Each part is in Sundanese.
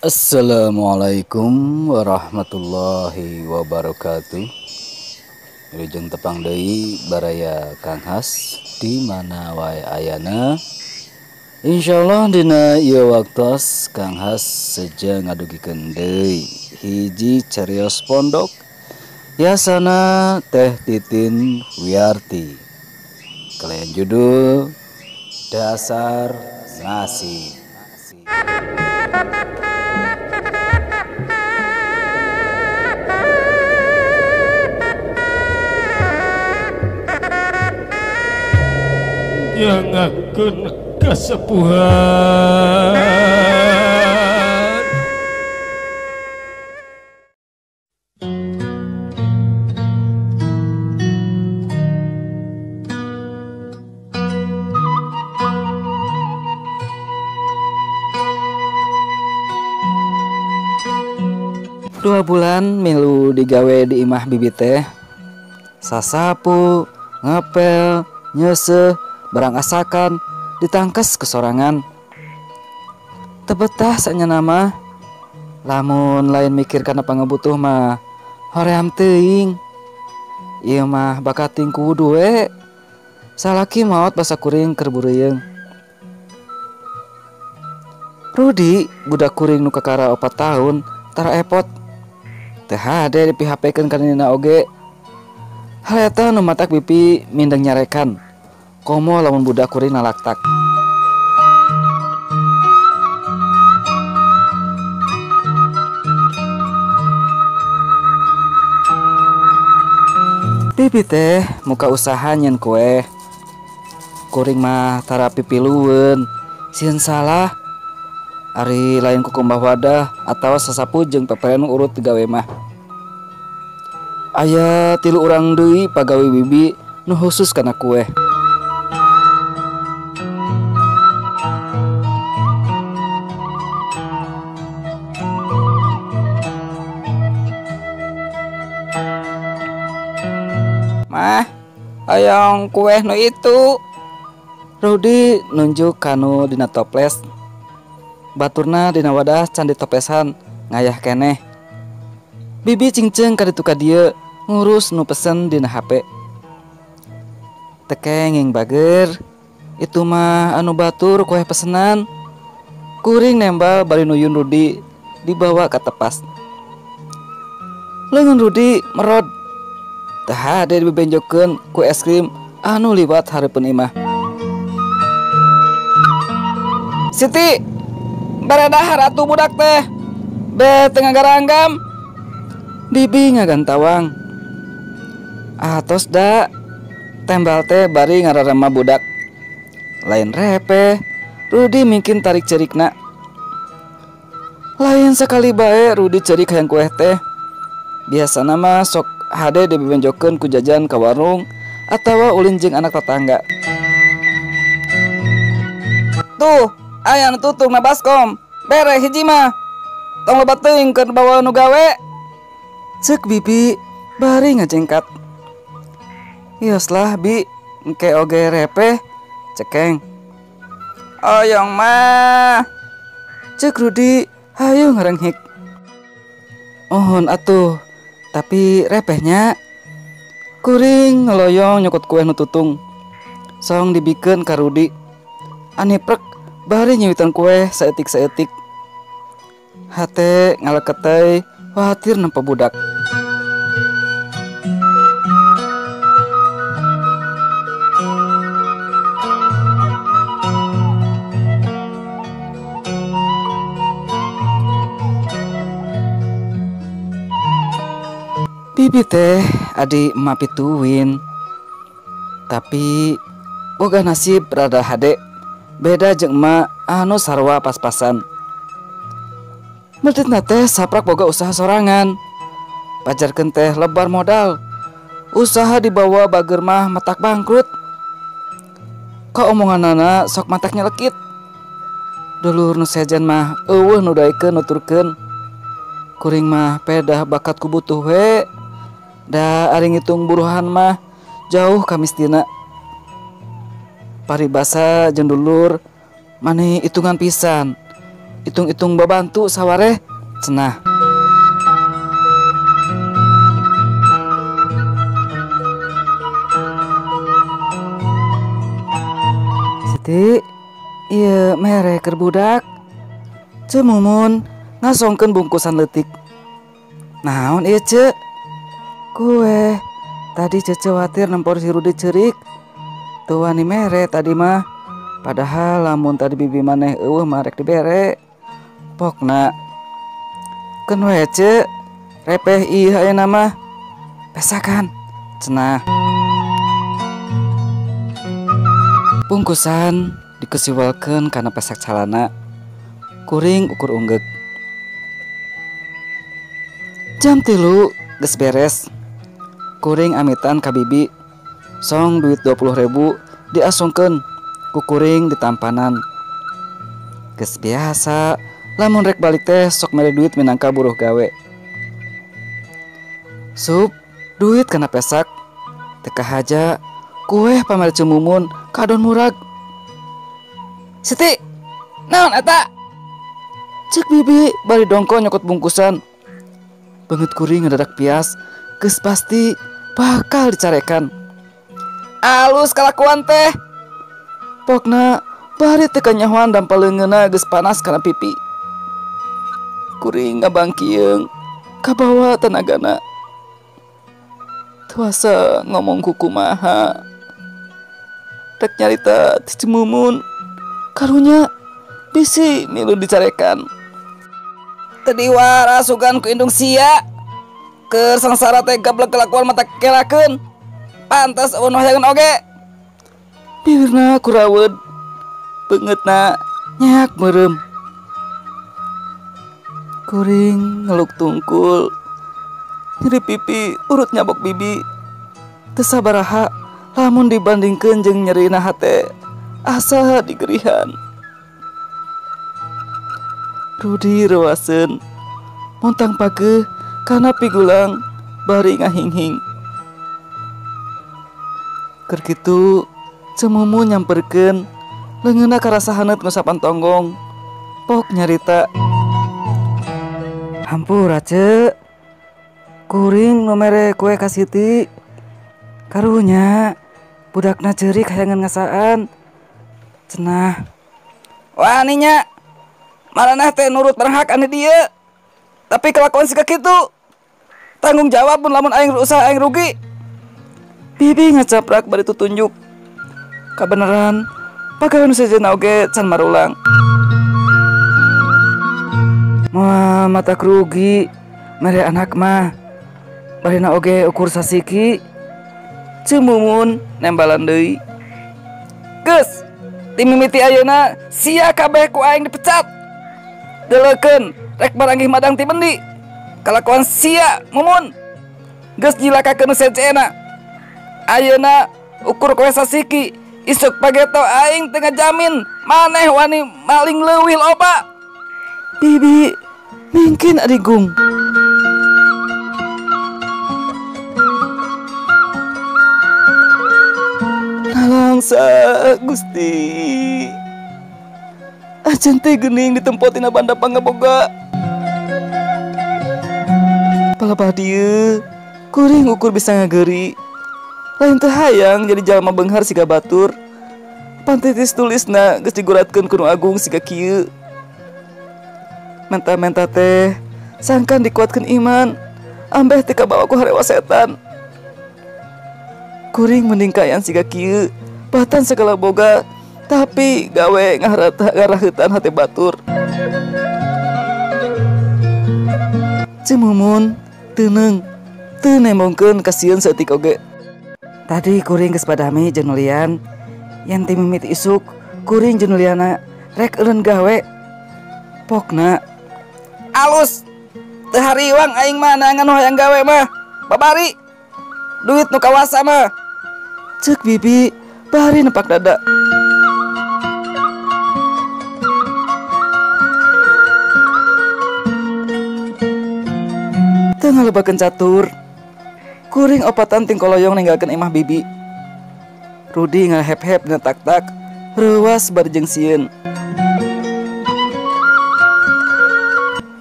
Assalamualaikum warahmatullahi wabarakatuh. Wilujeng tepang deui baraya Kang Has di mana wae ayana. Insyaallah dina ieu waktos Kang Has seja ngadugikeun deui hiji carios pondok yasana Teh Titin Wiarti. Kalian judul Dasar Nasi. Nyangakeun kasepuhan Dua bulan milu digawe di imah bibi teh. Sasapu, ngepel, nyeseh, barang asakan, ditangkes kesorangan. Tebetah sanya nama, lamun lain mikir karena pangebutuh mah hoream teuing. Ieu mah bakating ku wudu we. Salaki maot basa kuring keur bureuyeung. Rudi budak kuring nu kakara 4 tahun tara epot. Teu hade dipihapekeun ka nina oge. Hal eta nu matak bibi mindeng nyarekan. Komo lamun budak kuring nalaktak. Bibi teh muka usaha nyen kue. Kuring mah tara pipilueun, sieun salah. Ari lain ku kumbah wadah atawa sasapu jeung peperen urut digawe mah. Aya 3 urang deui pagawe bibi nu khusus kana kue. Mah, hayang kue nu itu. Rudi nunjuk kanu dina toples. Baturna dina wadah can ditoplesan ngayah keneh. Bibi cingceng ka ditu ka dieu ngurus nu pesen dina HP. Tekenging bager, itu mah anu batur kue pesenan. Kuring nembal bari nuyun Rudi dibawa ka tepas. Leungeun Rudi merod. Tah hade dibebenjokeun ku es krim anu liwat hareupeun imah. Siti, baredahar atuh budak teh. Be teu ngagaranggam. Bibi ngagantawang. Atos da tembal teh bari ngararema budak. Lain repeh, Rudi mungkin tarik cerikna. Lain sekali bae Rudi cerik hayang kueh teh. Biasana mah sok hade dibebenjokeun ku jajan ka warung atawa ulin jeung anak tetangga. Tuh, aya nu tutung na baskom. Bere hiji mah. Tong loba teuing keur bawa nu gawe. Ceuk bibi bari ngajengkat. Ios lah bi, engke oge repeh cekeng. Oyong mah. Ceuk Rudi hayu ngarenghik. Mohon atuh, tapi repehnya. Kuring ngeloyong nyokot kue nu tutung. Song dibikeun ka Rudi. Aniprek bari nyiwitan kue saeutik-saeutik. Hate ngaleketei khawatir nempo budak. Bibi teh adi emak pituin. Tapi boga nasib rada hade. Beda jeung emak anu sarwa pas-pasan. Meditna teh saprak boga usaha sorangan. Pajarkeun teh lebar modal. Usaha dibawa bager mah matak bangkrut. Kaomonganana sok matak nyelekit. Dulur nu sejen mah eueuh nu daekeun nuturkeun. Kuring mah pedah bakat ku butuh we. Da ari ngitung buruhan mah jauh kamistina. Paribasa jeung dulur mani hitungan pisan. Hitung-hitung babantu sawareh cenah. Siti, ieu mere keur budak. Ceu Mumun ngasongkeun bungkusan leutik. Naon ieu Ceu? Kue. Tadi Cece watir nempor si Rudi ceurik. Teu wani mere tadi mah. Padahal lamun tadi bibi maneh eueuh mah rek dibere. Pokna keun we Ceu, repeh ieu ayeuna mah. Pesakan cenah. Bungkusan dikesiwalkeun kana pesak calana. Kuring ukur unggeuk. Jam 3 geus beres. Kuring amitan ka bibi. Song duit 20.000 diasungkeun ku kuring ditampanan. Geus biasa lamun rek balik teh sok mere duit minangka buruh gawe. Sup duit kana pesak. Teu kahaja kueh pamer Ceu Mumun kadon murag. Siti, naon eta? Cek bibi bari dongko nyokot bungkusan. Beungeut kuring ngadadak pias, geus pasti bakal dicarekan. Alus kalakuan teh. Pokna bari teu kanyahoan dampal leungeunna geus panas kana pipi. Kuring ngabangkieung kabawa tenagana. Tuasa ngomong kukumaha. Rek nyarita ti Ceu Mumun. Karunya bisi milu dicarekan. Teu diwara sugan ku indung sia. Keur sangsara teh gablek kelakuan mata kelakeun. Pantes eueun hoyangan oge. Bibirna kuraweud. Beungeutna nyaak meureum. Kuring ngeluk tungkul. Nyeri pipi urut nyabok bibi. Teu sabaraha lamun dibandingkeun jeung nyerina hate. Asa digerihan. Rudi rewaseun. Montang pageuh kana pigulang bari ngahinghing. Keur kitu Ceu Mumun nyamperkeun leungeunna karasa haneut ngusapan tonggong. Pok nyarita. Hampura Ceu. Kuring nu mere kue ka Siti. Karunya budakna ceurik hayangan ngasaan. Cenah. Wani nya. Maraneh teh nurut berhak anu dieu. Tapi kelakuan siga kitu. Tanggung jawab mun lamun aing usaha aing rugi. Bibi ngacaprak bari tutunjuk. Kabeneran pagawe nu sejenna oge can marulang. Moal matak rugi mere anak mah. Barina oge ukur sasiki. Ceu Mumun nembalan deui. Geus, timimiti ayeuna sia kabeh ku aing dipecat. Deleukeun rek baranggih madang ti bendi. Kalakuan sia Mumun geus nyilakakeun nu sejenna. Ayeuna ukur kowe sasiki, isuk pageto aing teu ngajamin maneh wani maling leuwih loba. Bibi mingkin adigung. Nalangsa Gusti. Acan teh geuning ditempo tina banda pangaboga. Palebah dieu kuring ukur bisa ngageuri. Lain teu hayang jadi jalma beunghar siga batur. Pantitis tulisna geus diguratkeun ku nu agung siga kieu. Menta-menta teh sangkan dikuatkeun iman, ambeh teu kabawa ku harewa setan. Kuring mending kaayaan siga kieu, batan segala boga tapi gawe ngaraheutan hate batur. Ceu Mumun teu teu nembongkeun kasieun saeutik oge. Tadi kuring geus padami jeung Nulian, yen ti mimiti isuk kuring jeung Nuliana rek eureun gawe. Pokna alus teu hariwang aing mah neangan nu hayang gawe mah. Babari duit nu kawasa mah. Ceuk bibi bari nepak dada. Teu ngalebakeun catur. Kuring opatan tingkoloyong ninggalkeun imah bibi. Rudi ngahep-hep dina tak-tak, reuwas bari jeung sieun.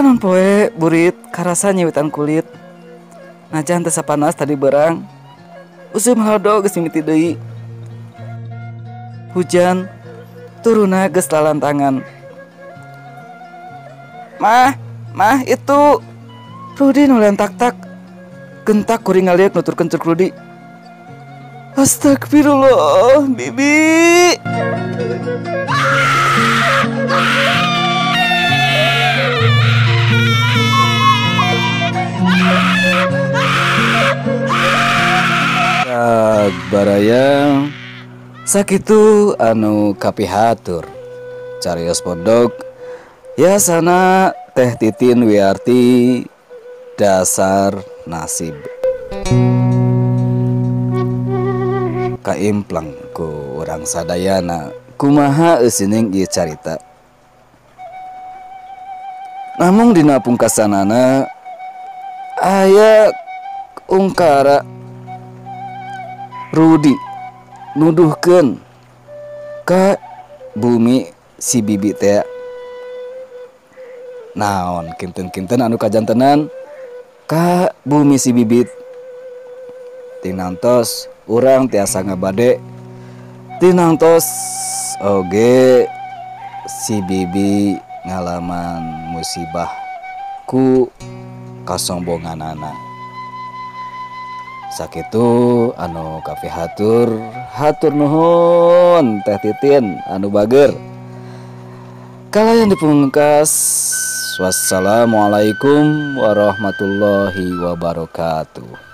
Panon poe burit karasa nyiwitan kulit. Najan teu sapanas tadi berang. Usum halodo geus mimiti deui. Hujan turuna geus lalantangan. Mah, mah itu Rudi nu tak-tak. Gentak kuring ngaliuk nuturkeun ceuk Rudi. Astagfirullah, Bibi. Baraya sakitu anu kapihatur carios pondok ya sana Teh Titin Wiarti dasar nasib kaimplang ku urang sadayana kumaha eusining ieu carita. Namung dina pungkasanana aya ungkara Rudi nuduhkeun ka bumi si Bibi teh. Naon kinten-kinten anu kajantenan ka bumi si Bibit. Tinantos urang tiasa ngabade, tinantos oge si Bibi ngalaman musibah ku kasombonganana. Sakitu anu kapihatur, hatur nuhun Teh Titin anu bager. Kalayan dipungkas, wassalamualaikum warahmatullahi wabarakatuh.